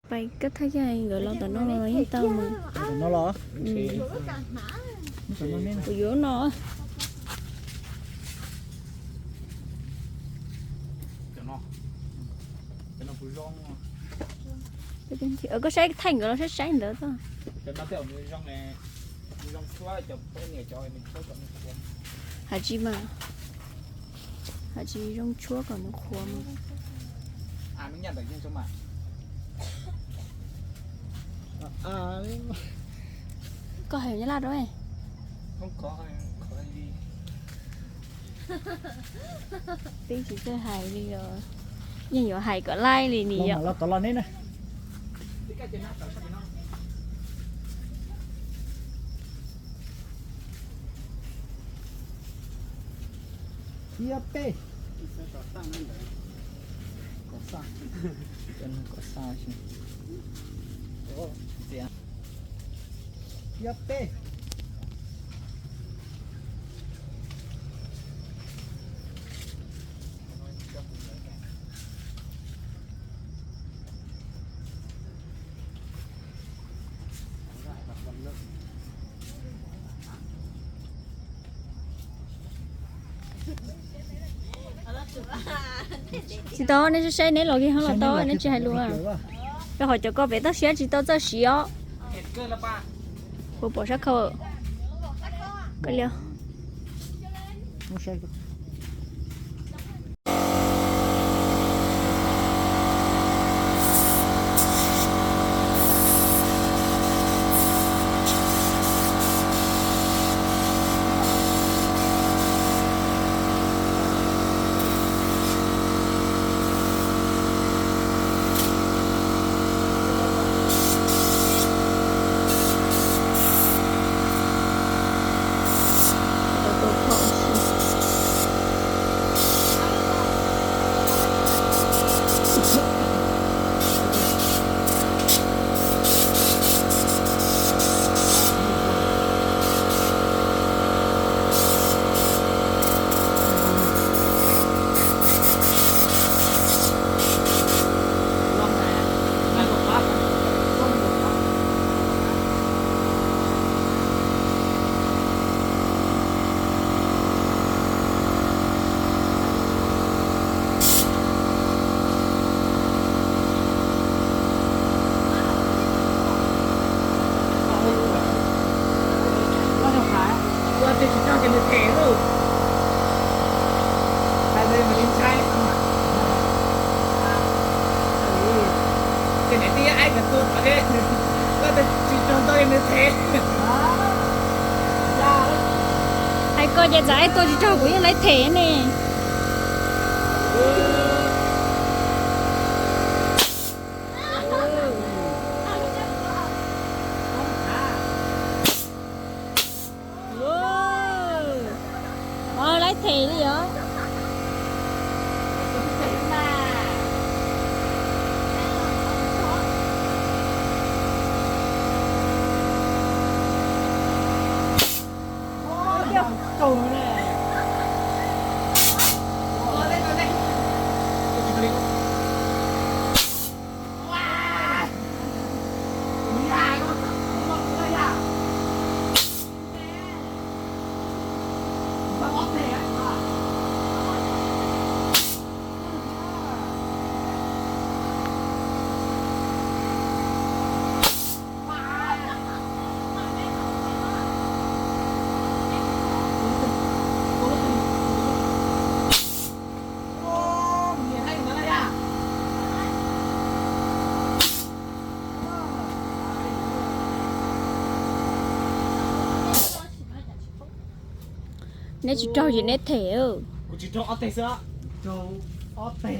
Pais kab thaj yaj nkawd los tom no los yeej tau mas. Tom no los? Kuv yuav no. Koj saib thaij nkawd los saib saib ntawd tau. Hais tsis mas, hais tsis zoo tshuab kom nws qhuav mas. Koj hais Nyab Laj rau. Peb tsis txawj hais li os. Yeej yuav hais kom laib li nim yom. Ib ob peb. Ib ob peb. Tsis tau, neb saib saib neb los kiag hov los tau, neb tsis hais lus. Rau qhov cov ko pem toj siab tsis tau txawj siv os. Puas pom sab khau? Koj liam. Hais koj ces txawm aib tuaj tsis raug kuv yeej laib them ne. Laib them li os. Neb tsis raug ces neb them. Kuv tsis raug ob teg xwb. Raug ob teg.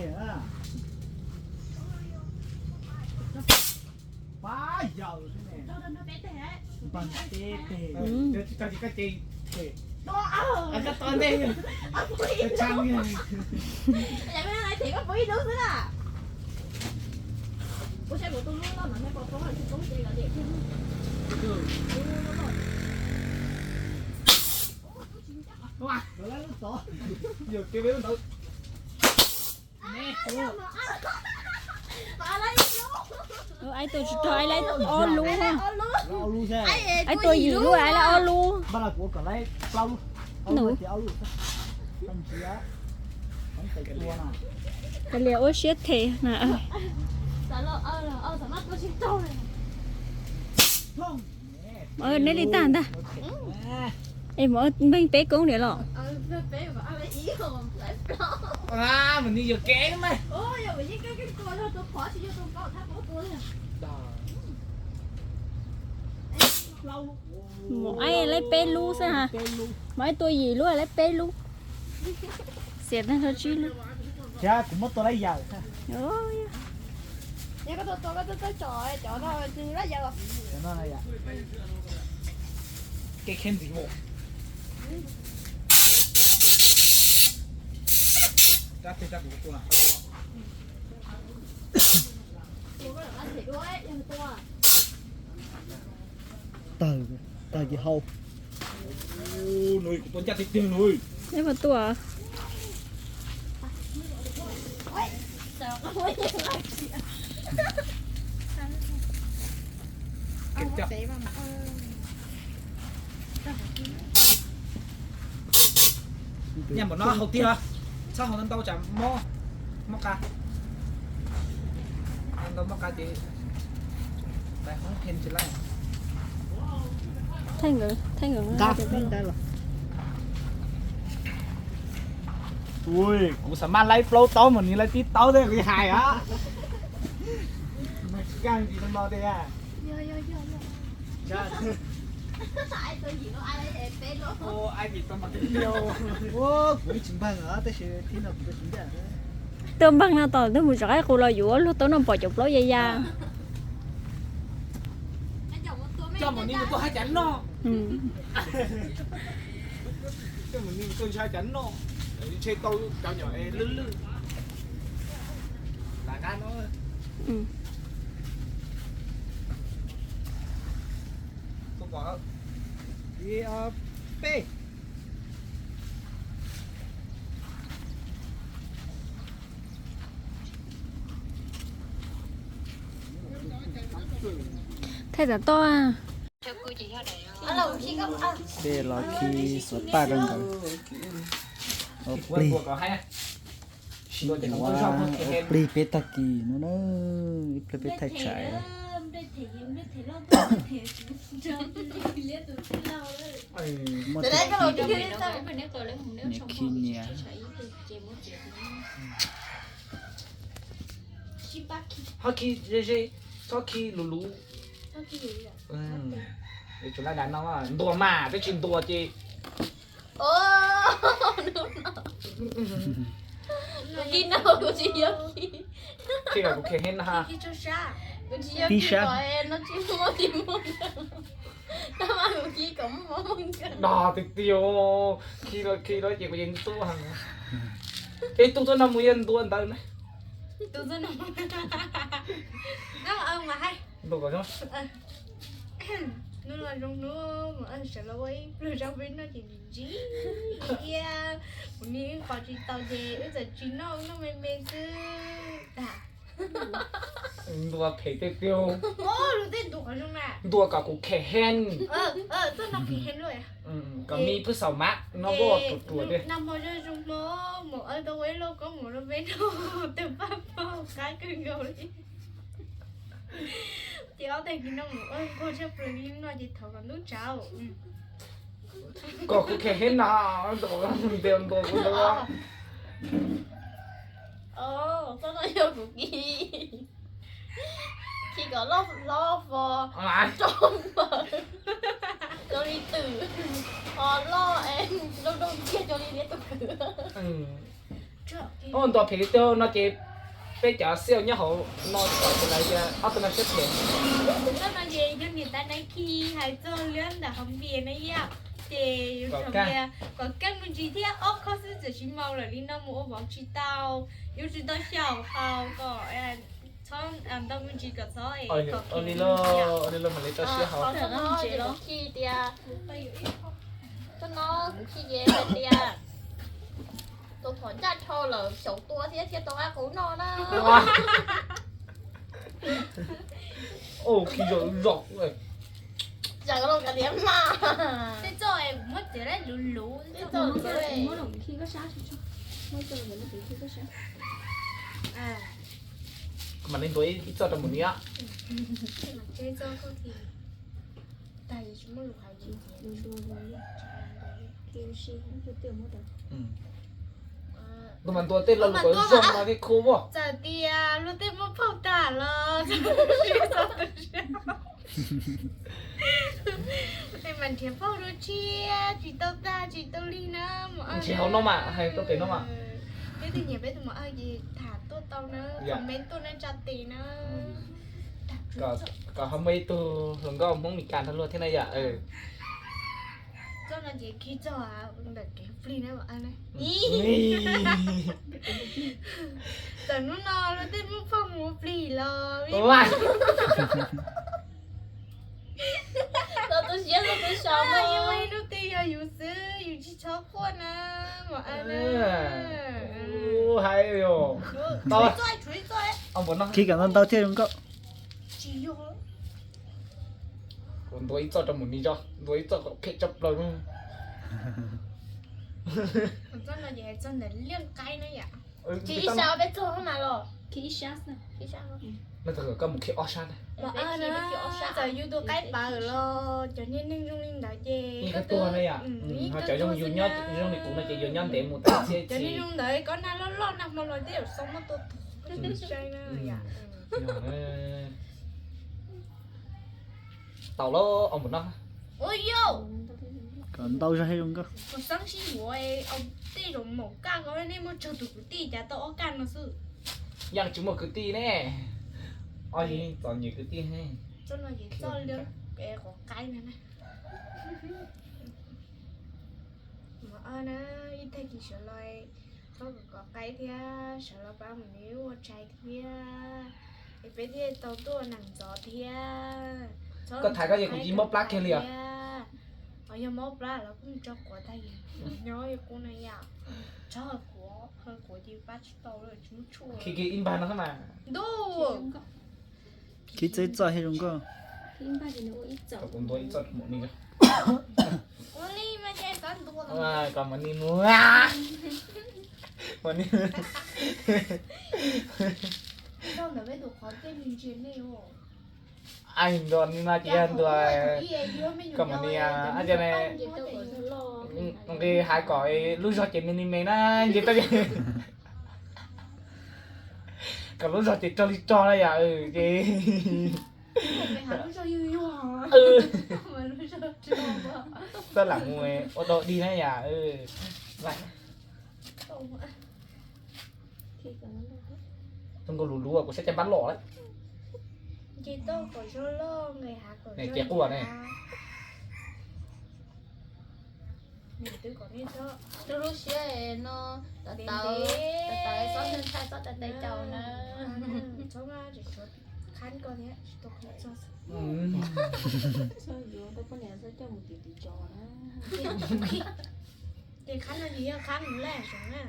Pab yaws xwb ne. Pab teg teg. Raug tsis raug ces koj ces them. Koj tau ntej. Aib tua tsis raug, aib laib ob lub. Aib tua yim lub, aib laib ob lub. Kav liam ua siab them na. Neb li tag ntag. Es mus npeeg peb koob niam los. Mus aib laib peb lub xwb ha. Mus aib tua yim lub laib peb lub. Xiam tag nrho tsib lub. Tawg, tawg ces hau. Neb puas tua? Nyiam npaum no haus tiag, txhob haus ntau ntau tsam mob, mob qa. Ntau mob qa ces tais hoob pheej tsis laij. Nqa, nqa los. Ui, kuv xav maj laib plaub taub mas nws laib tib taub thiab kuv hais os. Mas tsis kaj ntsis no no tiag. Kuv tsis npag os, tab sis tib no kuv tus tsis ncaj. Tuaj npag no tom ntej mus zov qaib qus los yuav luag tau noj pom cov plaub ya ya. Coj mus ni mus tuaj hab cav noj. Coj mus ni mus tuaj hab cav noj. Ntshe tau cov nyom lwj lwj. Lam nqa no. Ib ob peb. Thaij tam toj. Tej los khi xov paj rau nkawd. Ua plig, ua plig peb tag kis no na, ib pliag peb thaij tshais. Muaj tag kis, nyias khi nyias. Ho khi ze ze, txhob khi luv luv. Tsuas laj dav no, ntuas mas, twb tsis ntuas ces. Khi no kuv tsis yog khi. Khi los kuv khi heev na. Tib sab. Dag tiag tiag, khi los khi los ces kuv yeej tub heev. Ib tug tuaj no mus yog ntuas ntawd na. Ntuas kom zoo. Hnub no zoo hnub, sawv los ua ib pluag zog peb noj ces ntsim ntsim iab. Kuv niam wb qos tsis tau ces wb txawm tsis noj, wb noj me me xwb tag. Ntuas phem tiag tiag. Ntuas kom kuv khem heev. Kom mi pwb xaus mas no ua ruam ruam tiag. Nag hmo zoo hmo mus ua tau ua ib lauj kaub mov rau peb noj, tawg paj paug qab kawg nkaus li. Ces ob tag kis no mus ua nquag tshaj plaws li no ces thov kom ntub tsav. Kom kuv khem heev na, ntuas kuv ntawd. Txoj no yog kuv khi, khi kom loj hlob fo, rau npaws, zoo li twm, ho loj es zoo zoo tiag zoo li niag tus kwv. Ntuas phem li tiag no ces peb cov xiaj nyob hauv no txawm lawv tias ob tug no siab phem. Txoj no ces yog niam tais nais khi hais txog liab ntawm hauv npias na yom, ces yus kom keej me ntsis thiab ob khob xwb txawm tsis maus lawm li no mus ua vauv tsis tau, yuav tsum tau xyaum haus kom txhob ntau me ntsis kom txhob es kom khem me ntsis. Ua li los mam li tau siab haus. Txoj no ces kuv khi tias, txoj no kuv khi ces hais tias tus phom ncaj dhau lawm xyaum tua thiab thiaj tau qab qus noj na. Khi zog zog. Zog los kav tias mas. Tej txoj es kuv muab txiav lawm luv luv. Tej txoj es muab los khi koj sab. Kuv mam li ntuav ib txoj rau mus ni. Ntuav mas ntuav tej lo lus kom zoo no thiaj cool as. Txawm tias luag tej muab phauj tag los mas nrhiav phauj dua tshiab tsis tau tag tsis tau lig na. Nrhiav hauv no mas hais rau pem no mas. Peb twb nyiam peb tus mos aw ces tham tuaj tau na, comment tuaj na tsa tes na. Kom ho muaj ib tug hluas nkauj Hmoob Mes Kas nrog luag thiab na yom. Txoj no ces khi txog ntawm kev plig na. Txawm hnub no luag tej muab phauj mus plig los tus siab tus so yus ib hnub twg yog yus xwb yus tsis txhob quaj na. Mos aw na. Khi kom ntau ntau thiaj zoo nkauj. Kuv ntuav ib txoj rau mus ni tso, ntuav ib txoj kom phem tshaj plaws. Txoj no ces txog ntawm liaj qaib na yom. Khi ib sab peb txog mas los. Khi ib sab. No txog koj mus khi ob sab na. Txawm yus tus qaib pawv los cov niag neeg zoo li ntawd ces ho cov zoo yus nyob zoo li kuv no ces yuav nyob ntev mus tau txhiab. Cov niag zoo ntawd koj nag loj loj nag hmo los tej zaum xo muab tua tuag. Tau los mus no. Ua yau, kom ntau zog thiaj zoo nkauj. Kuv xeeb sib yuav, tej zaum maum kaj ko nej muaj tsawg tus kwv tij cas tau ob kaj no xwb. Yeej tsis muaj kwv tij ne. Ob yig txom nyem kwv tij. Txoj no ces txoj lwm qhov qaib na. Mos aw na, ib tag kis sawv los txhob kom kov qaib thiab, sawv los pab mus nws ua tshais thiab, es peb thiaj tau tuaj ua neej ntxov thiab. Koj thaiv koj ces kuv cia li mob plab kiag li os. Os, yog mob plab los kuj mus tso quav tag, nyob yog qub na yom. Txhob haw quav, haw quav ces pab tsis tau lawm, tsis muaj tshuaj. Khi kiag ib npag no xwb mas. Ntuj, khi txawj txoj thiaj zoo nkauj. Kuv ntuav ib txoj mus ni. Kom mus ni mus. Mus ni. Ntuav no ces yog ntuav kom mus ni, ab, cov ne, nqi hais kom lub zog ces me ni me na, nce toj, kom lub zog ces rog li rog na yom, ces txhob lam mus ua dog dig na yom. Zoo nkauj luv luv kuv saib cas npab lom lawm. Ces quaj ne. Rau lub siab no, tawv tawv, tawv tawv txhob ntshai txhob tawv tawv caus na. Ces qhab no ces yog qhab mus laj zoov na.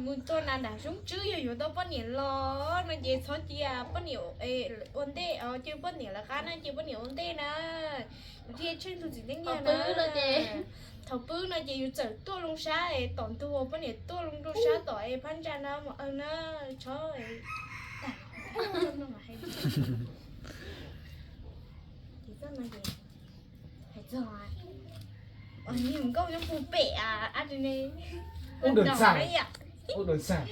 Mus tua nas nram zoov tswb yog yuav tau poj niam los no ces txhob cia poj niam ua ntej, cia poj niam lawv qab na, cia poj niam ua ntej na. Thiaj tsheej tus txiv neej nyiag na. Thaum pw no ces yus txawm tuaj loo sab es tom ntug uas poj niam tuaj loo rau sab tom es phab ntsa na, mos aw na, txhob. Hais txog, nim nkauj nyob puag pem a, ab, ub dawm ntxag, ub dawm ntxag.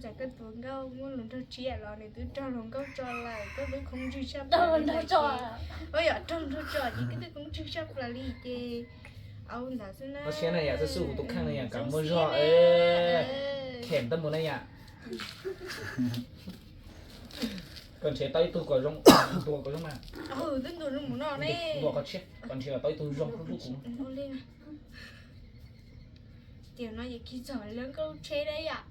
Tsam koj tus nkauj muaj hluas nraug tshiab los nws twb raug hluas nkauj tso lawm, koj twb koob ntswg tshaj plaws li. Ua yog raug nraug tso ces koj twb koob ntswg tshaj plaws li ces. Au ntawd xwb na. Koj siab na yom, xub xub kuv tus kheej na yom, kom muaj zog, khem tau mus na yom. Koj nrhiav tau ib tug kom zoo, ntuas kom zoo na. Ntuas qhov tshiab, koj nrhiav tau ib tug zoo hlub hlub kuv. Ces no ces khi txog lawv nkauj tsheb na yom.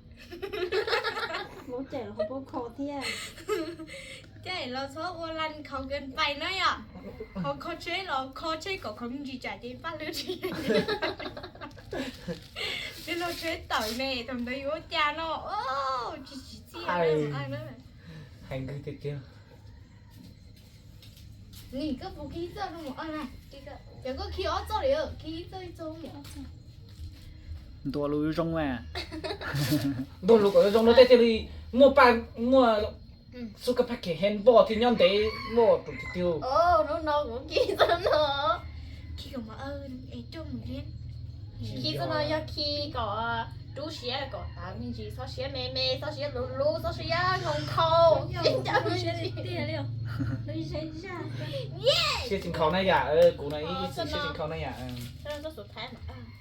Caij los txhob ua laj khaus kawg pais na yom. Ho kho tsheb los kho tsheb kom khaus me ntsis tsam ces paj hlwb tsis. Twb los tsheb tawm ne, thaum ntawd yuav ua cas no, tsis tsim txiaj na. Hais nkawd tiag tiag. Nim koj puas khi txoj no mus? Ces koj khi ob txoj li, khi ib txoj ib txoj. Ntuas lus zoo mas. Ntuas lus kom zoo no tej thiaj li muaj paj muaj xub kab phaj khem he npoj thiaj nyob ntev muaj tus tiag tiag. Hnub no kuv khi txoj no, khi kom mas, es coj mus liab. Khi txoj no yog khi kom rub siab kom tav me ntsis, txhob siab me me, txhob siab luv luv, txhob siab nkhaus nkhaus. Siab tsis nkhaus na yom, kuv no ib txwm siab tsis nkhaus na yom.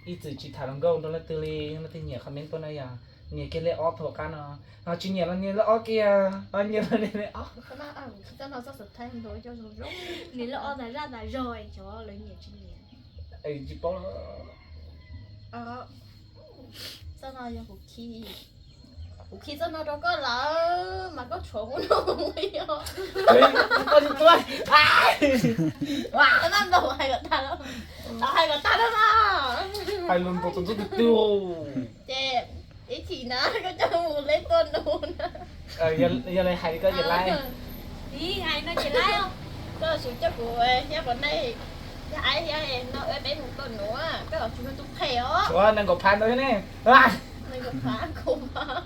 Ib txwm tsis tham hluas nkauj nrog leej twg li, leej twg nyiam comment tuaj na yom. Nyiam kiag li ob thaum qab no, ho tsis nyiam los nias lej ob kiag, ho nyiam los nias lej ob. Nias lej ob tas zaj tas zog xyov lawv nyiam tsis nyiam. Tsis paub. Txoj no yog kuv khi, kuv khi txoj no rau koj lawm mas koj tshuav kuv no yog. Tau hais kom tag, tau hais kom tag na. Hais lus ntaus tus ntxub tus twg. Ces ib chim na koj coj mus leb tuaj nus na. Yog li hais li koj ces laib. Hais no ces laib. Koj tsis coj kuv thiab pom nej, yog aib thiab no peb mus tuaj nus, koj los tsis yog tus phem os. Tshuav nees nkaum phav ntawd thiab ne. Nees nkaum phav, kaum phav.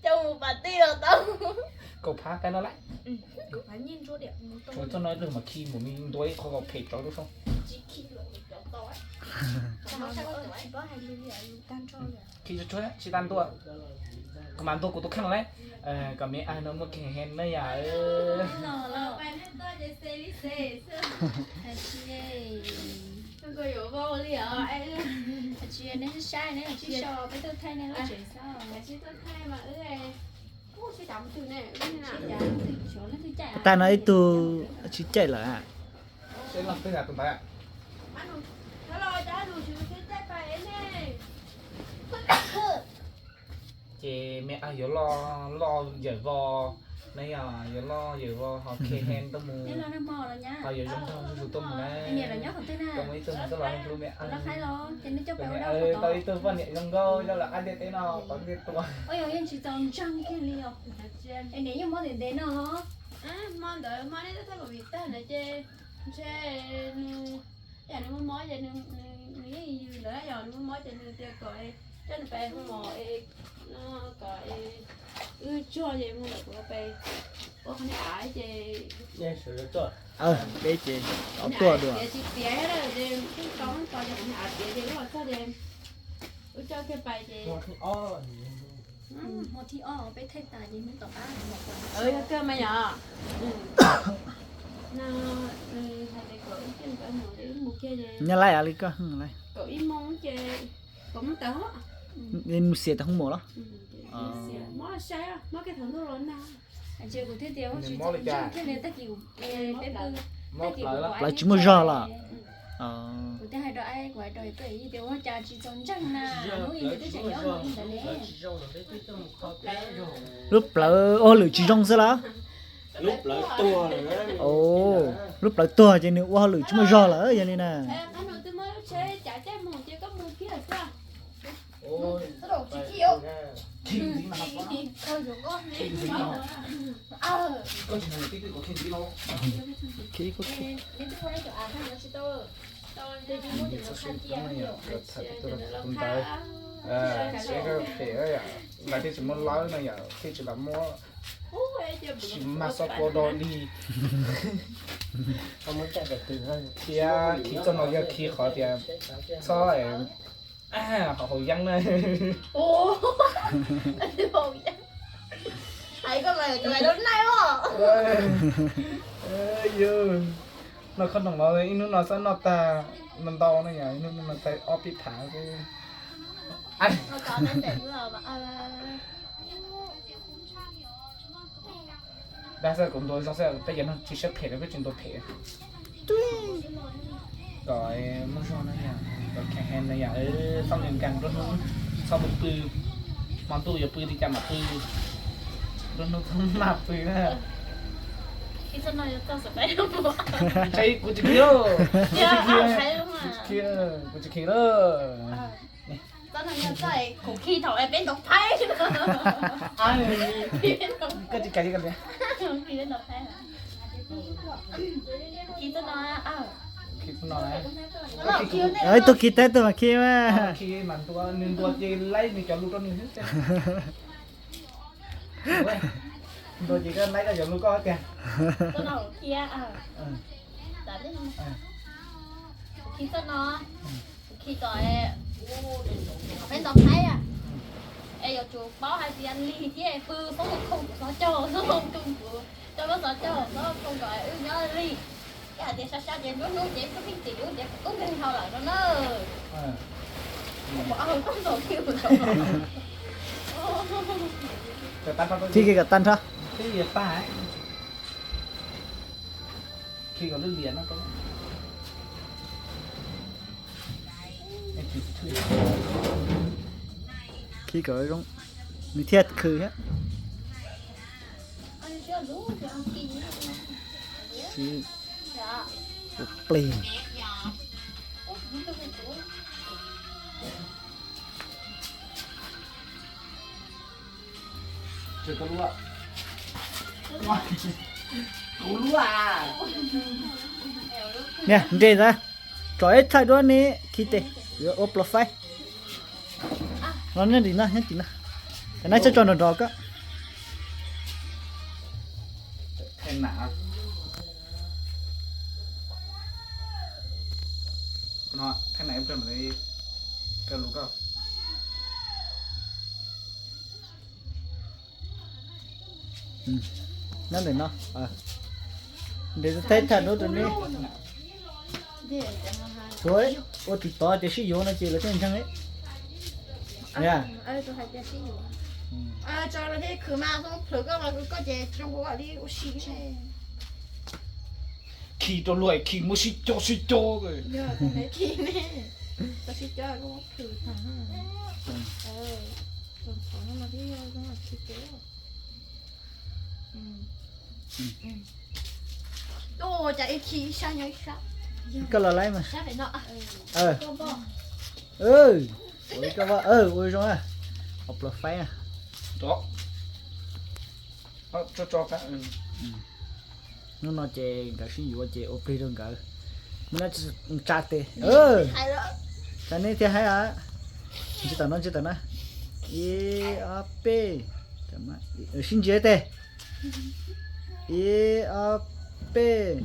Coj mus pas tij los tau. Kaum phav koj no laib. Tshuav txoj no ib pliag mas khi mus ntua ib qho phem tsawv lub xyoo. Khi tsuag tsuag tsis tas ntua. Kuv mam ntua kuv tus kheej los lawm. Kom me ab no muaj kev he na yom. Tag no ib tug tsis caij lawm. Ces me ab yuav loj loj yawm vos na yom, yuav loj yawm vos ho khe he tuaj mus, ho yuav zoo nraug zuj zus tuaj mus na. Tuaj mus ib tug mus txoj los hlub me ab. Tau ib tug poj niam zoo nkauj coj lawm qab ntiaj teb no tau ntiaj teb. Ntshe nws muaj mob mob ces nws yeej yws lawm yom, nws muaj mob ces nws tias kom coj nws pais hu mos es no kom wb tsuag ces mus lawm kuv pais ua qhov niag av ces peb ces tuaj dua. Tiav tsis tiav ces wb tau tos ces qhov niag av tiav ces wb los txog ces wb coj kiag pais ces hmo thib ob peb thaij tas ces hnub tom qab yog kawg mas yom. Nyab laj li koj kaum ib moo ces kaum moo tawm, mus xiam tas hoo mos los. Mob sai, mob kiag thaum ntuj los nag. Kuv thiaj tias tsis txaus ntseeg thiaj li tag kis peb pw, tag kis kuv plawv tsis muaj zog los. Kuv thiaj hais rau, kuv hais rau koj tias ua cas tsis txaus ntseeg na, hnub ib ntawd twb tseem nyob mus li ntawd ne. Lub plawv ua hauj lwm tsis zoo xwb los? Lub plawv tuag ces nws ua hauj lwm tsis muaj zog lawm yog li na. Ntawd thiaj tsis muaj lawv no yom, thiaj tsis lam muab, tsis mag xob kua do dig. Thiab khi txoj no yog khi qhov tias txhob haus yeeb na. Noj khob noom no ib hnub no txhob noj tag ntau ntau na yom, ib hnub no tag ob peb phav xwb. Dab xwb kuv ntuas zoo xwb, peb cov neeg tsis siab phem los peb tsis ntuas phem. Kom muaj zog na yom, kom khe he na yom, txhob nkees nkees nruab hnub, txhob pw pw, hmo ntuj yuav pw li cas mam pw, nruab hnub txhob maj pw na. Kuv tsis khi, kuv tsis khi, kuv tsis khi lawm. Txhob no, kuv khi thaum peb ntaus phaib. Koj tsis kais li koj li. Khi peb ntaus phaib. Khi txhob no. Ib tug khi teb tug mas khi mas. Khi mas ntua, nws ntua ces laib nws cov lus rau nws xwb. Ntua ces koj laib koj cov lus koj tiag. Khi txhob no. Kuv khi tau, peb ntaus phaib a, es yuav tsum paub hais tias lig thiab pw xoob loo khooj kuv xov caug, xoob loo khooj kuv, coj lub xov caug xoob loo khooj kom wb nyob lig. Koj hais tias sab sab ces nruab hnub ces wb pheej tim wb ces wb nkeeg dhau lawm no na. Khi kiag kom tag nrho. Khi kom zoo, nws thiaj khw thiab. Ua plig. Niam nres ntawd, tsom ib txhais duab ne, khi tes, yuav ua plos faib. No nyob tim no, nyob tim no. Tam no tso tso nrov nrov koj. Nyob ntawm no. Nres teb txhais duab rau ne. Tsuav ua tsis tod ces sib yuav no ces lawv thiaj ntseeg. Khi rau luag khi muaj sib cog sib cog. Koj los laib mas. Ua zoo, ua plos faib na. Hnub no ces nkawd sib yuav ces ua plig rau nkawd. Muaj dab tsi tsa tes. Tsa nej thiaj hais. Ntsia tom no, ntsia tom no. Ib ob peb. Sib ntsia tes. Ib ob peb.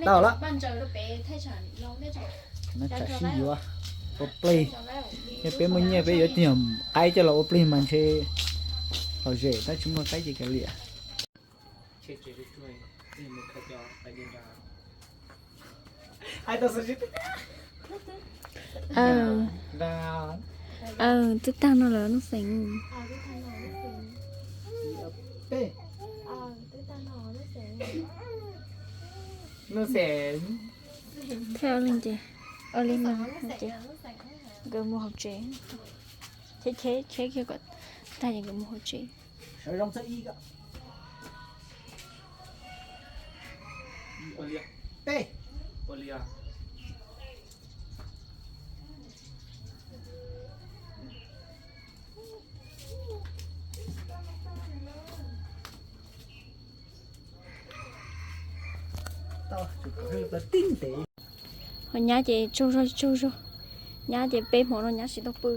Tau lawm. Tsam sib yuav ua plig. Yog peb muaj nyiaj peb yuav tig qaib coj los ua plig mas ntshe hom zem tab tsis muaj qaib ces kav liam. Twb tag no lawm Nuj Xeem. Thiab ua li ces, ua li no ces nkawd mus hauv tsev. Cheb cheb cheb kiag kom tag ces nkawd mus hauv tsev. Ho nyab ces tsaug zog tsaug zog, nyab ces peb hmo no nyab tsis tau pw.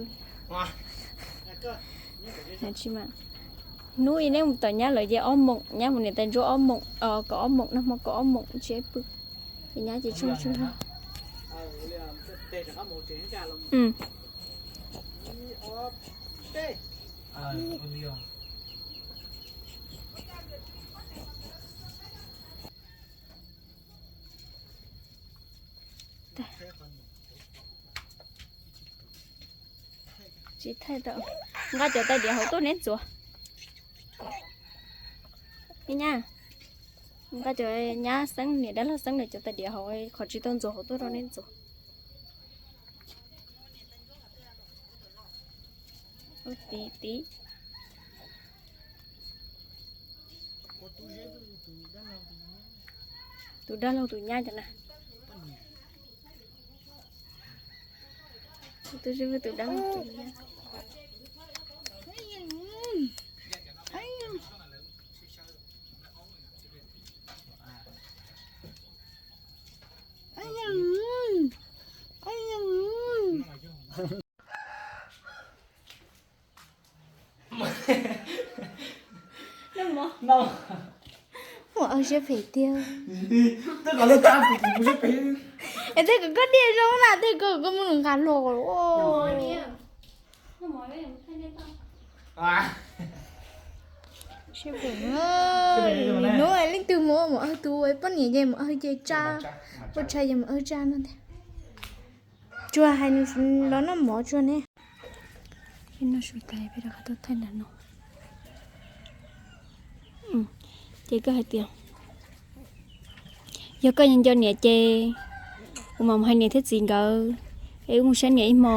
Hnub ib neb mus tom nyab lawv ces ob moos, nyab mus niam tais ntsuab ob moos, kaum ob moos, nag hmo kaum ob moos tsis pw. Ces nyab ces tsaug tsaug zog. Tsis thaij tau. Nqa cov tais diav hauv tuaj neb ntxuav. Nyab, nqa cov nyab Xeeb niam dab laug Xeeb lawv cov tais diav hauv qhov tsis tau ntxuav hauv tuaj rau neb ntxuav. Ua tib tib. Tus dab laug tus nyab cov na. Tus dab laug tus nyab. Mus ua siab phem tiag. Es tej kom koj diaj zoo na, tej kom koj mus nqa los. Hnub leej twg mus ua mus awg, tus poj niam ces mus awg ces tsa, ua tshais ces mus awg tsa no tiag. Tsuas hais los noj mov tsuag ne. Peb noj su tas peb rov qab tuaj thaij nram no. Ces koj hais tias yog koj nco niam ces kuv mam mus hais niam thiab txiv nkawd es wb mus saib niam ib hmo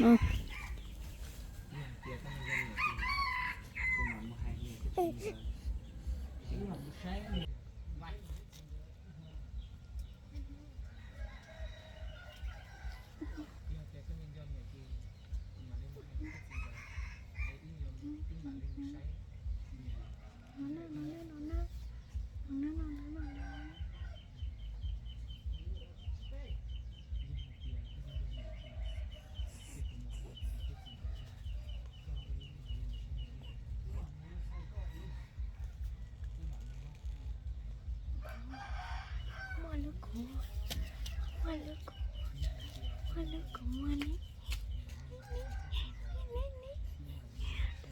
no. Muaj lub kua, muaj lub kua, muaj lub kua muag ne.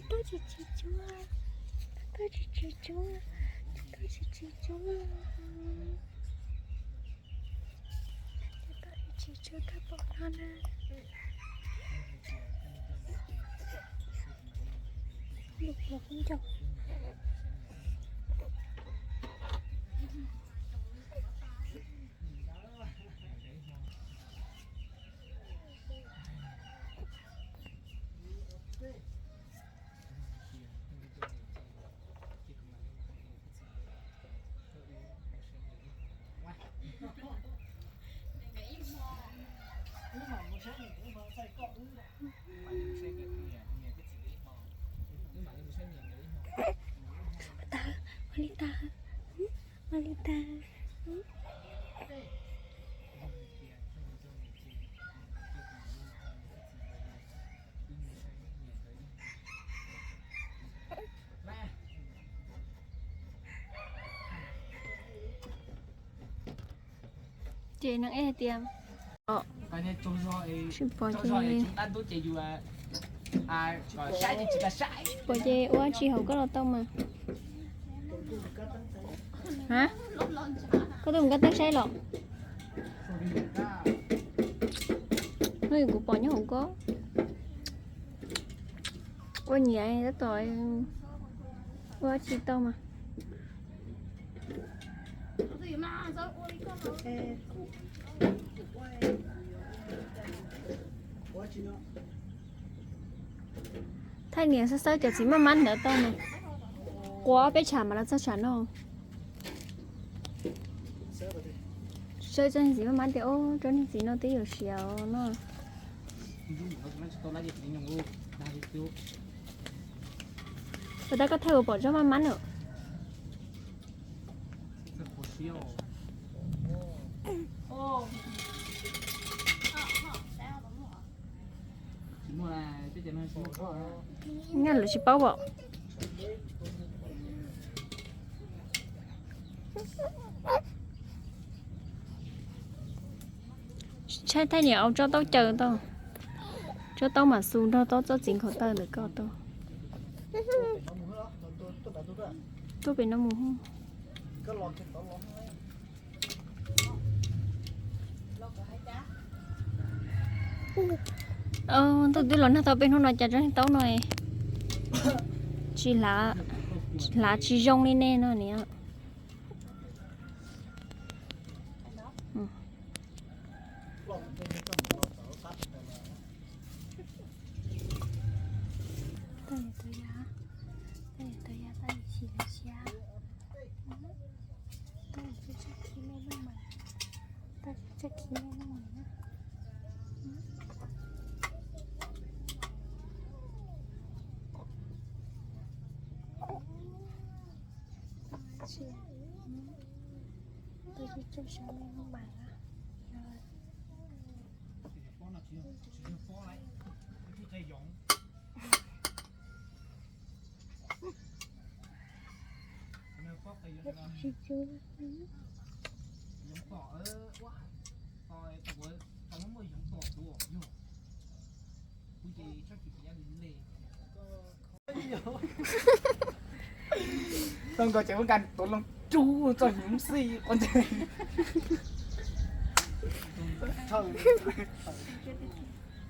Tus tub tsis tsis cuab, tus tub tsis tsis cuab, tus tub tsis tsis cuab. Tus tub tsis tsis cuab thaj pom no na. Lub kua kub ncaug. Ua li tag, ua li tag. Ces neeg ej hais tias, tsis pom ces, pom ces ua tsis hauv koj los tau mas. Koj tuaj mus koj teeb saib los? No kuv pom nyob hauv koj. Ua nyiam tab tom ua tsis tau mas. Thaij niam xawb xawb cov txiv maj mab ntawd tau mas. Qua peb tsam mas los txog tsam no. Sawb tsob niag txiv maj mab tias, o, tsob niag txiv no twb yuav siav no. Puas tab koj thaij ua pom tsob maj mab na? Nyaj lawv tsis paub pom. Tshaib thaij niam au tsob taub caws tau. Tsob taub mam xu nrog tau tsob txiv nkhaus taw ntawm koj tau. Tuaj pem no mus. Ntuj twb los nag tau peb hnub no cas tsob niag taub no tsis hlav, hlav tsis zoo li nej no niam. Tau nkaus ces ua nka tuav loo rub txoj hnyuv xij qo ntses.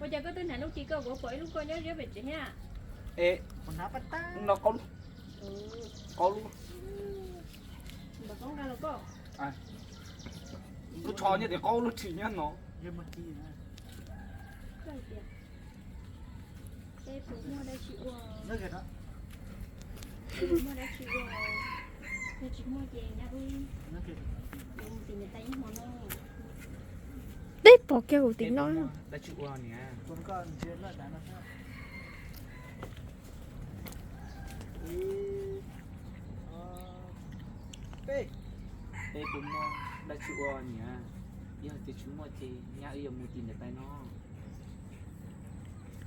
Ua cas koj twb hnav lub kis koj kuv pom ib lub koj nyob ziab pem tsev thiab? Es no qaub lub, qaub lub. Kuv tsho nyob tias qaub lub tshis nyob no. Deb pom kiag kuv tim no. Peb puas muaj dab tsi ua niam? Yog tias tsis muaj ces nyab wb yuav mus tim ntawm tais no.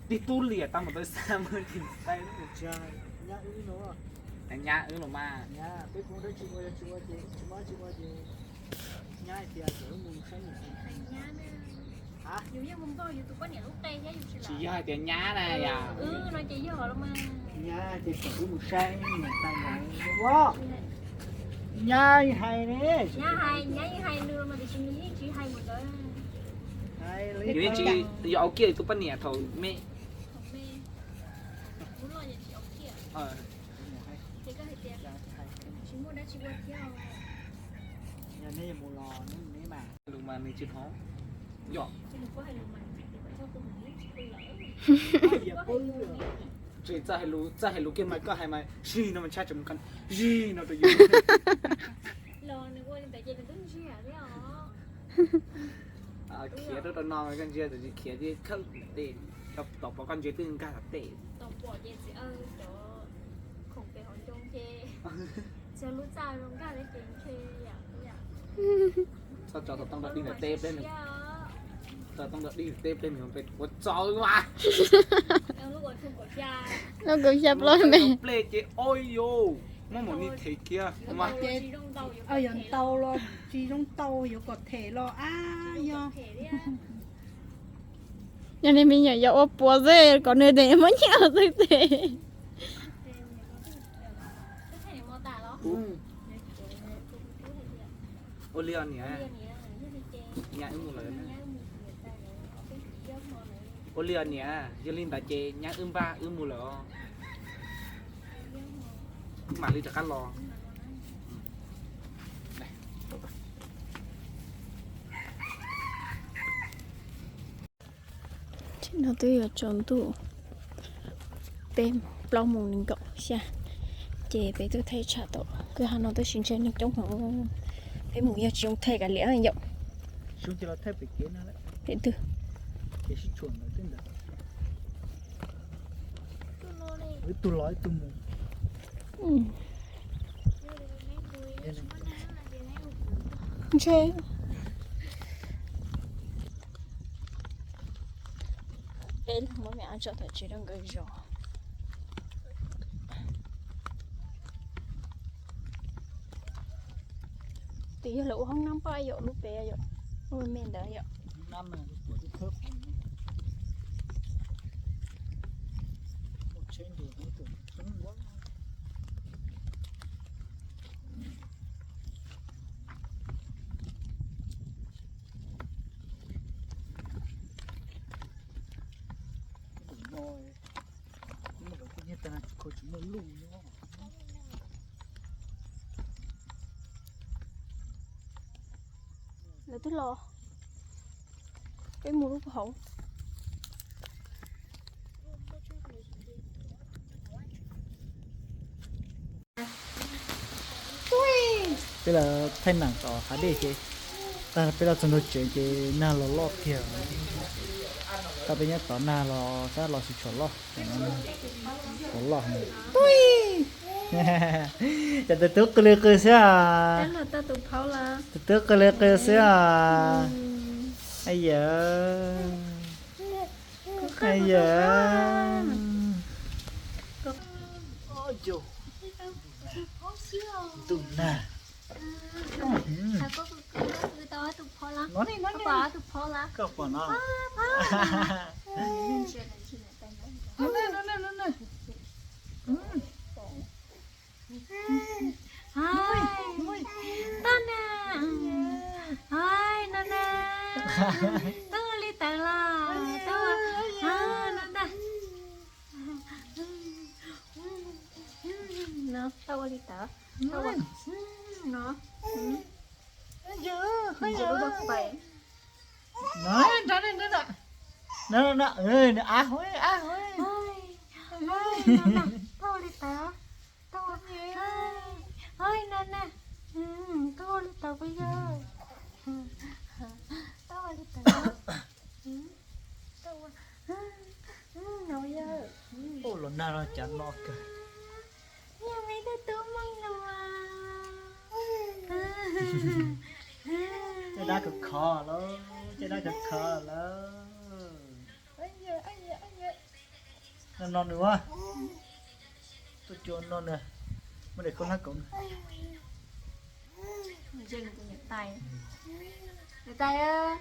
Tib tug liam tau mus tau xa mus tim ntawm tais no. Nyab wb los mas. Tsis yog hais tias nyab na yom. Nyab ces kom wb mus saib niam tais no. Nyab hais ne. Yus yeej tsis yog au kiag tus poj niam thaum me. Lus mas nws tsis hloov. Yom. Tsis txawj hais lus, txawj hais lus kiag mas koj hais mas zig no mas tshaj tseem mus koj zig no rau yus. Khiav rau rau no koj ntsia tsis khiav, khawb tes, tom pom koj ntsia twb nkag tom tes. Txhob tso tau tooj dog dig ntawm teb pliag, tso tooj dog dig ntawm teb pliag nws ua txaus mas. Lub kaum xya plaub me. Pliag ces oi yos, muab mus ni them kiag mas. Yog ntau los tsis zoo tau, yuav kom them los ab yog. Yog nej me nyuam yog ua puas xwb kom nws them muab nyiaj xwb them. Ua li os niam, nyab wb mus lawm. Ua li os niam, yog li ntawd ces nyab wb npaj wb mus lawm os. Wb mam li rov qab los. Thaum no twb yuav tsaus ntuj peb, plaub moos nees nkaum xya, ces peb tuaj thaij tsham tau kwj ha no tab sis ntshe neeg coob heev. Peb mus yog tsis zoo thaij kav liam yom. Pem twg? Ib tug los ib tug mus. Ntshe peb muab me ab tso tom tsev rau nkawd zov. Twb yog lawv ua hoob nab paj yom, lub pem yom, lub me ntawd yom. Lawv twb los, peb mus lub hauv. Peb los thaij neem tom hav dej ces, tag peb los txog ntua tsev ces nag los loj kiag. Tag peb nyob tod nag los tab los tsis tshua loj, tshua loj. Tuj! Cov tus tub qw li qw xwb os. Tus tub qw li qw xwb os. Ai yawm. Ai yawm. Ntuj nag. No ne, no ne. Koj pom no. Toj na. Ai, no na. Tub ua li tawv los. Tub ua, no na. No, toj ua li tawv. Toj ua, no. Nws av, av, toj ua li tawv. Toj ua, no na. Toj ua li tawv puas yog? Toj ua li tawv. Toj ua, no yog. Ua los nag no cas no kawg. Yog me tub tub Meej los. Caj dab khov khov lawm, caj dab khov khov lawm. No no nws ua, tuaj cua no nws, muab daim khaub hlab kauv nws. Niam tais, niam tais,